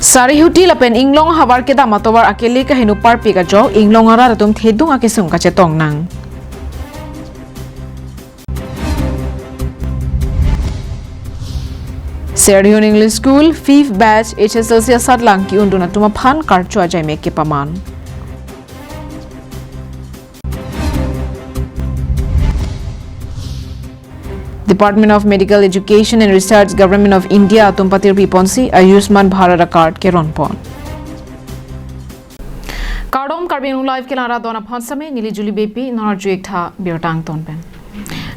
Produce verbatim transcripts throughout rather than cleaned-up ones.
Sarihuti lapen Inglong ahavar kedam atovar akele kaheno parpik ajok Inglong arat atum thedung akesung kachetong nang. Serdihun English School fifth batch H S L C asatlang ki-undun atum aphan karcho ajaimek kepaman. Department of Medical Education and Research, Government of India atum patirpi ponsi Ayushman Bharat acard keron pon. Kardom, Karbi Anglong Live kelang rat don aphan sitame neli Julie Beypi, nonarju-ik tha birta angton pen.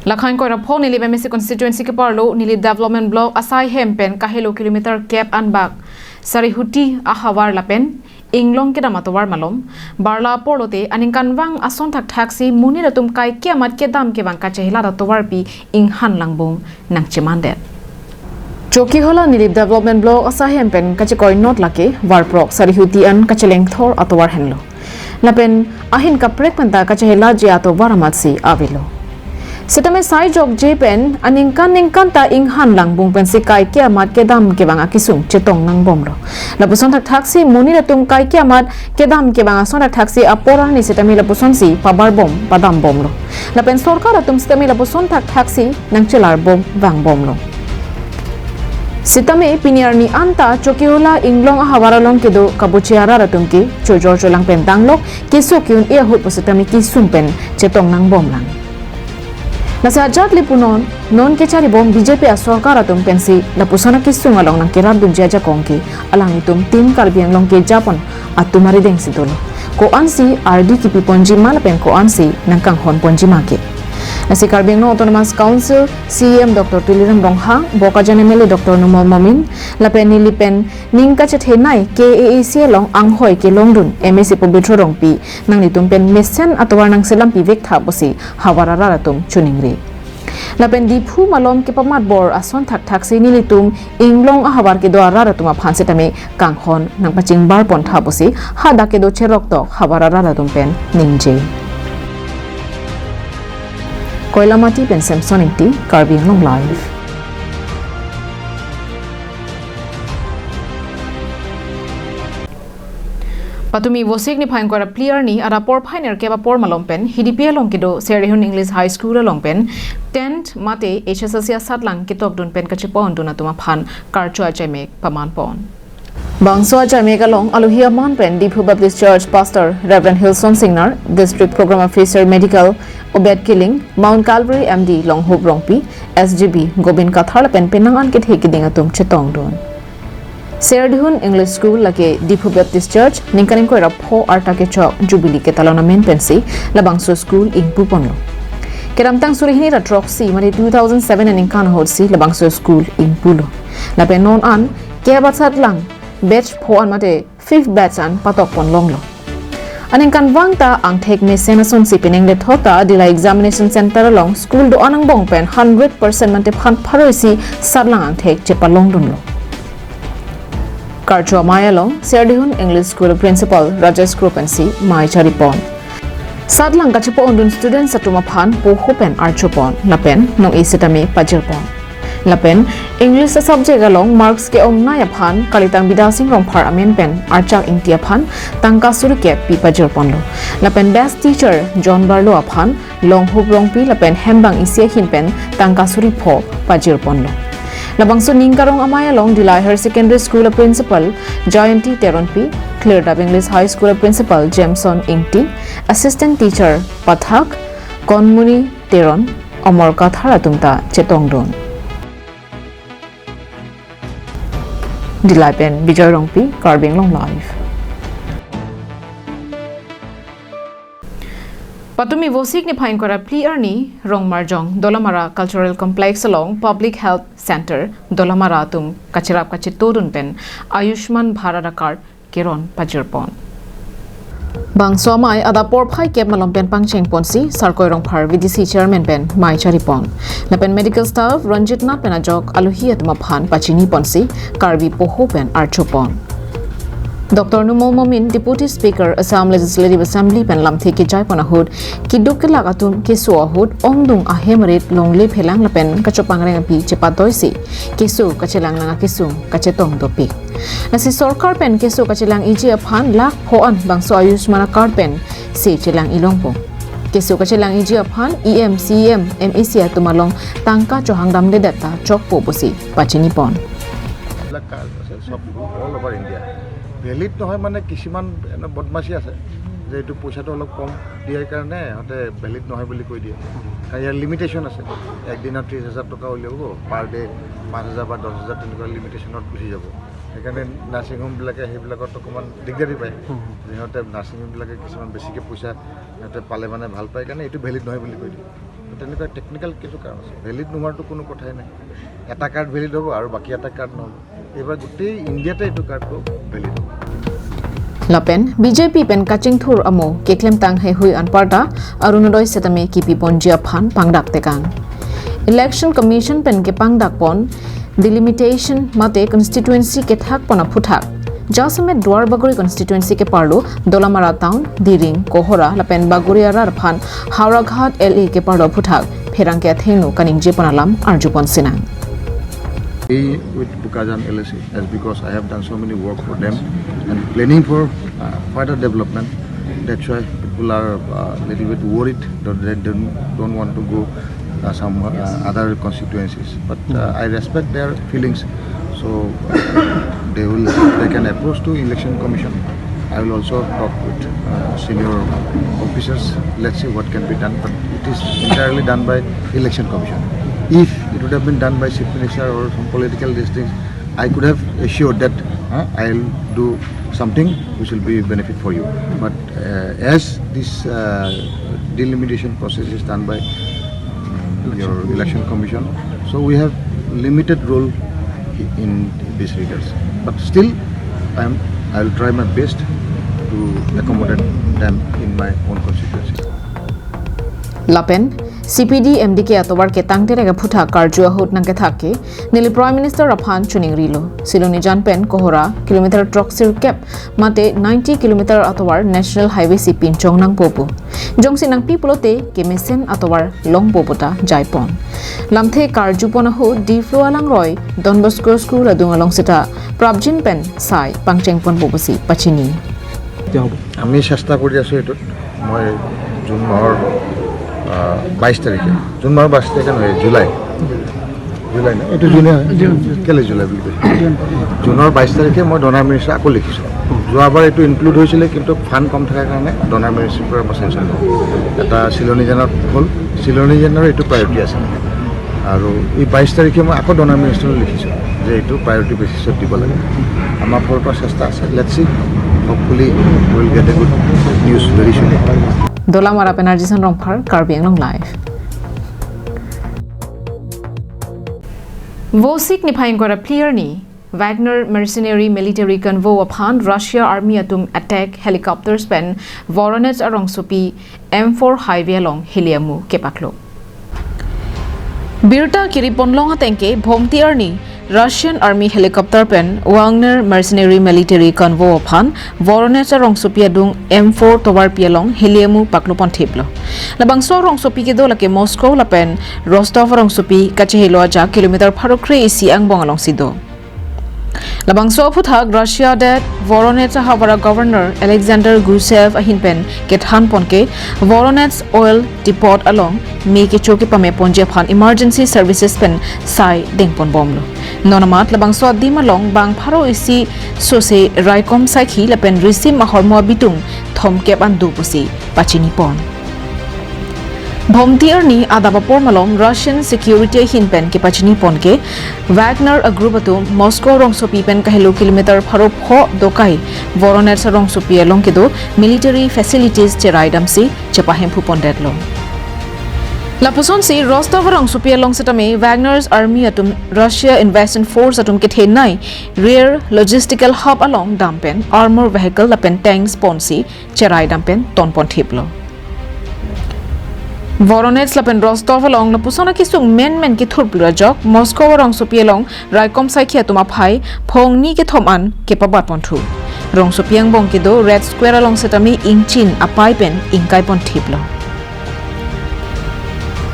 Lakhang koira pho neli M A C constituency keparlo, Nilip Development Block asai hem pen kahelo kilometer kep anbak Sarihuti ahavar lapen Inglong kedam atovar malom, barla apor lote aningkanvang ason thakthaksi monit atum kaike amat kedam kevang kachehelat atovarpi inghan langbung nangchemandet. Chokihola Nilip Development Block asai hem pen kachekoi not lake Varprok Sarihuti an kachelengthor atovar henlo. Lapen ahin kaprek penta kachehelatji atovar amatsi avelo. Sitame sai jokje pen aningkan ningkan ta inghan langbung pensi kaike amat kedam kevang akesung chetong nangbomlo. Lapuson thakthaksi monit atum kaike amat kedam kevang ason thakthaksi apor arni sitame lapusonsi pabarbom padambomlo. Lapen sorkar atum sitame lapuson thakthaksi nangchelarbom vangbomlo. Sitame pini arni anta Chokihola Inglong ahavar along kedo kabuche arat atum ke chojor cholang pen danglok keso ke-un-e ahut pusitame kesung pen chetong nangbomlang. Lasi ajat le punon, non kecharibom B J P asorkar atum pensi lapuson akesung along nangkerapdunji ajakong ke alanglitum Team Karbi Anglong kejapon atum arideng si dolo. Ko-ansi ardi kipiponji ma lapen ko-ansi nangkanghon ponji ma ke. Lasi Karbi Anglong Autonomous Council C E M Doctor Tuliram Ronghang, Bokajan M L A Doctor Numal Momin, lapen Nilip pen ning kachethenei K A A C along anghoi kelongdun M A C Pobitro Rongpi, nanglitum pen mesen atovar nangselam pivek tha pusi havar arat atum choningri. Lapen Diphu malom kepamatbor ason thakthaksi nelitum Inglong ahavar kedo arat atum aphan sitame kanghon nangpachingbar pon tha pusi hadak kedo cheroktok havar arat atum pen ningje. Koilamati pen Samson Ingti, Karbi Anglong Live. Patumi Vosik niphai ingkoi ra phli arni adap porphai nerkep apor malom pen Hidipi along kedo Serdihun English High School along pen tenth mate H S L C asatlang ketokdun pen kachepondun atum aphan karcho ajaimek paman pon. Bangso ajaimek along alohi aman pen Diphu Baptist Church Pastor Reverend Hilson Singnar, District Program Officer Medical Obed Killing, Mount Calvary M D Longhup Rongpi, S G B Gobin Kathar lapen penang an kethe keding atum chetongdun. Serdihun English School lake Diphu Baptist Church ningkan ingkoi ra pho arta kechok Jubilee ketalon amen pensi labangso school ingpu ponlo. Kedamtang suri hini ra throksi mate two thousand seven aningkan ahutsi labangso school ingpulo. Lapen non an kep asatlang batch pho an mate fifth batch an patok pon longlo. Aningkanvang ta angthek mesen asonsi penang lethot ta Dillai Examination Center along school do-an angbong pen hundred percent mate phan pharo isi satlang angthek chepalongdunlo. Karcho amei along Serdihun English School Principal Rajesh Kro pensi mei charipon. Satlang kachepondun students atum aphan poho pen archopon lapen nong-e sitame pajirpon. Lapen English a-subject along marks ke-ongnei aphan Kalitang Bidya Sing Rongphar amen pen Archak Ingti aphan tangka suri kep pi pajirponlo. Lapen best teacher John Barlow aphan Longhup Rongpi lapen Hembang isi ahin pen tangka suri pho pajirponlo. Labangso ning karong amei along Dillai Higher Secondary School a-principal Jayanti Teronpi, Klirdap English High School a-principal Jameson Ingti, assistant teacher Pathak, Konmuni Teron, Omor Kathar atum ta chetongdun. Dillai pen Bijoy Rongpi, Karbi Anglong Live. Patumi Vosik niphai ingkoi ra phli arni Rongmarjong Dolamara Cultural Complex along Public Health Center Dolamara atum kacherap kachetodun pen Ayushman Bharat acard keron pajirpon. Bangso amei adap porphai kep malom pen pangchengponsi Sarkoi Rongphar V D C chairman pen mei charipon. Lapen medical staff Ranjit Nath pen ajok alohi atum aphan pachiniponsi Karbi poho pen archopon. Doctor Numal Momin, Deputy Speaker, Assam Legislative Assembly pen lamthe kejai pon ahut, keduk kelak atum keso ahut ongdung ahem rit longle phelang lapen kachopang reng aphi chepatoi si keso kachelang nang akesung kachetong dopik. Lasi sorkar pen keso kachelang iji aphan lakh pho an bangso Ayushman card pen se chelang ilongpo. Keso kachelang iji aphan E M, C E M, M A C atum along tangka chohang damledet ta chokpo pusi pachini pon. এইবিলাক কাৰ্ড আছে, চব all over India. Valid নহয় মানে কিছুমান এনে বদমাচি আছে যে এইটো পইচাটো অলপ কম দিয়াৰ কাৰণে সিহঁতে ভেলিড নহয় বুলি কৈ দিয়ে। কাৰণ ইয়াৰ লিমিটেশ্যন আছে, একদিনত ত্ৰিছ হাজাৰ টকা উলিয়াব, পাৰ ডে পাঁচ হাজাৰ বা দহ হাজাৰ তেনেকুৱা লিমিটেশ্যনত গুচি যাব। সেইকাৰণে নাৰ্ছিং হোমবিলাকে সেইবিলাকত অকণমান দিগদাৰী পায়। সিহঁতে নাৰ্ছিং হোমবিলাকে কিছুমান বেছিকৈ পইচা সিহঁতে পালে মানে ভাল পায় কাৰণে এইটো ভেলিড নহয় বুলি কৈ দিয়ে। তেনেকুৱা টেকনিকেল কিছু কাৰণ আছে। ভেলিড নোহোৱাৰতো কোনো কথাই নাই। এটা কাৰ্ড ভেলিড হ'ব আৰু বাকী এটা কাৰ্ড নহ'ব। এইবাৰ গোটেই ইণ্ডিয়াতে এইটো কাৰ্ডটো ভেলিড হ'ব। Lapen B J P pen kachingthur amo keklem tang heihui anparta Arunodoi setame kipi ponji aphan pangdak tekang. Election Commission pen kepangdak pon delimitation mate constituency kethak pon aphuthak. Jasemet Duar Bagori constituency keparlo Dolamara Town, Diring, Kohora lapen Bagori arat aphan Howraghat L A keparlo aphuthak pherangke athengno kaningje pon alam arju pon sinang. Be with Bokajan L A C as because I have done so many work for them and planning for uh, further development. That's why people are uh, little bit worried that they don't, don't want to go uh, some uh, other constituencies. But uh, I respect their feelings. So they will they can approach to Election Commission. I will also talk with uh, senior officers. Let's see what can be done. But it is entirely done by Election Commission. If it would have been done by Chief Minister or some political these things, I could have assured that uh, I'll do something which will be benefit for you. But uh, as this uh, delimitation process is done by um, your Election Commission, so we have limited role in this regards. But still, I'm, I'll try my best to accommodate them in my own constituency. Lapen C P D M D K atovar ketang terek aphuthak karju ahut nangkethak ke neli Prime Minister aphan chiningrilo. Silonijan pen Kohora kilometer throksi kep mate ninety kilometer atovar National Highway si pinchong nangpo pu. Jongsi nangpi pulote kemesen atovar longpo pu ta jai pon. Lamthe karju pon ahut Diphu alangroi Don Bosco School adung along seta prapjin pen sai pangcheng ponpo pusi pachini. আমি চেষ্টা কৰি আছোঁ এইটোত। মই জুন মাহৰ বাইছ তাৰিখে, জুন মাহৰ বাইছ তাৰিখে নহয়, জুলাই, জুলাই ন, এইটো জুনে হয়। কেলে জুলাই বুলি কৈছোঁ? জুনৰ বাইছ তাৰিখে মই ডনাৰ মিনিষ্টাৰ আকৌ লিখিছোঁ। যোৱাবাৰ এইটো ইনক্লুড হৈছিলে, কিন্তু ফাণ্ড কম থকাৰ কাৰণে ডনাৰ মিনিষ্টাৰ পৰা মই চেংচন হ'ল। এটা চিলনীজানত হ'ল, চিলনীজানৰ এইটো প্ৰায়ৰিটি আছিলে। আৰু এই বাইছ তাৰিখে মই আকৌ ডনাৰ মিনিষ্টাৰলৈ লিখিছোঁ যে এইটো প্ৰায়ৰিটি বেচিছত দিব লাগে। আমাৰ ফালৰ পৰা চেষ্টা আছে। Let's see, hopefully we'll get a good news very soon. Dolamara pen Arjison Rongphar, Karbi Anglong Live. Vosik niphai ingkoi ra phli arni Wagner mercenary military convoy aphan Russia Army atum attack helicopters pen Voronezh arongsopi M four highway along heli amu kepaklo. Birta kiri ponlong atengke Bhomti arni Russian Army helicopter pen Wagner mercenary military convoy aphan Voronezh arongsopi adung M four tovarpi along heli amu paklo ponthiplo. Labangso arongsopi kedo lake Moscow lapen Rostov arongsopi kachehelo ajak kilometer pharo kre-isi angbong alongsi do. Labangso aphuthak Russia adet Voronezh ahavar a-Governor Alexander Gusev ahin pen kethan ponke Voronezh oil depot along me kecho kepame ponji aphan emergency services pen sai dengpon bomlo. Non amat labangso adim along bang pharo isi sose raikom saikhi lapen risim ahormu abitung thomkep an do pusi pachini pon. Bhomti arni adap apor malom Russian security ahin pen kepachini ponke Wagner a-group atum Moscow rongsopi pen kahelo kilometer pharo pho dokai Voronezh rongsopi along kedo military facilities cherai damsi chepahemphu pondetlo. Lapusonsi Rostov rongsopi along setame Wagner's army atum Russia Invasion Force atum kethenei rare logistical hub along dam pen armor vehicle lapen tanks ponsi cherai dam pen ton ponthiplo. Voronezh lapen Rostov along lapuson akesung menmen kethur pura ajok Moscow rongsopi along raikom saikhi atum aphai phongni kethom an kepabat ponthu. Rongsopi angbong kedo Red Square along setame ingchin apai pen ingkai pon thip lo.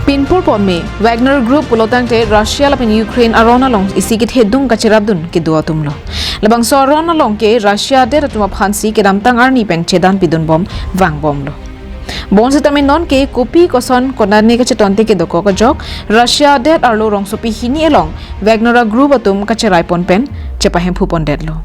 Pinpur ponme, Wagner Group pulotangte Russia lapen Ukraine aron along isi kethedung kacherapdun kedo atum lo. Labangso aron along ke Russia adet atum aphansi kedamtang arni pen chedan pidun bom vang bom lo. Bonsitame non ke kopi koson konane kachetonte kedokok ajok, Russia adet arlo rongsopi hini along Wagner Group atum kacherai pon pen chepahemphu pon detlo.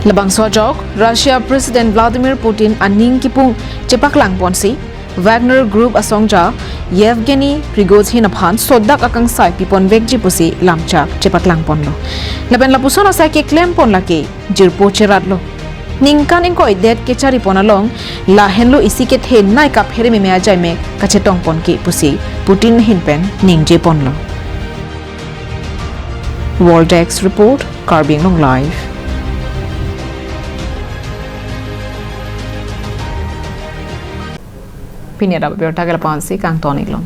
Labangso ajok, Russia President Vladimir Putin aning kipung chepaklang ponsi, Wagner Group asongja Yevgeny Prigozhin aphan sodak akangsai pipon vekji pusi lamchak chepaklang ponlo. Lapen lapuson asai keklem pon lake jirpo cheratlo. Ningkan ingkoi det kechari pon along lahenlo isi kethenei kaphere meme ajai me kachetong pon ke pusi Putin ahin pen ningje ponlo. World Desk Report, Karbi Anglong Live. Pini ada berita ke lapansi kangton iklo.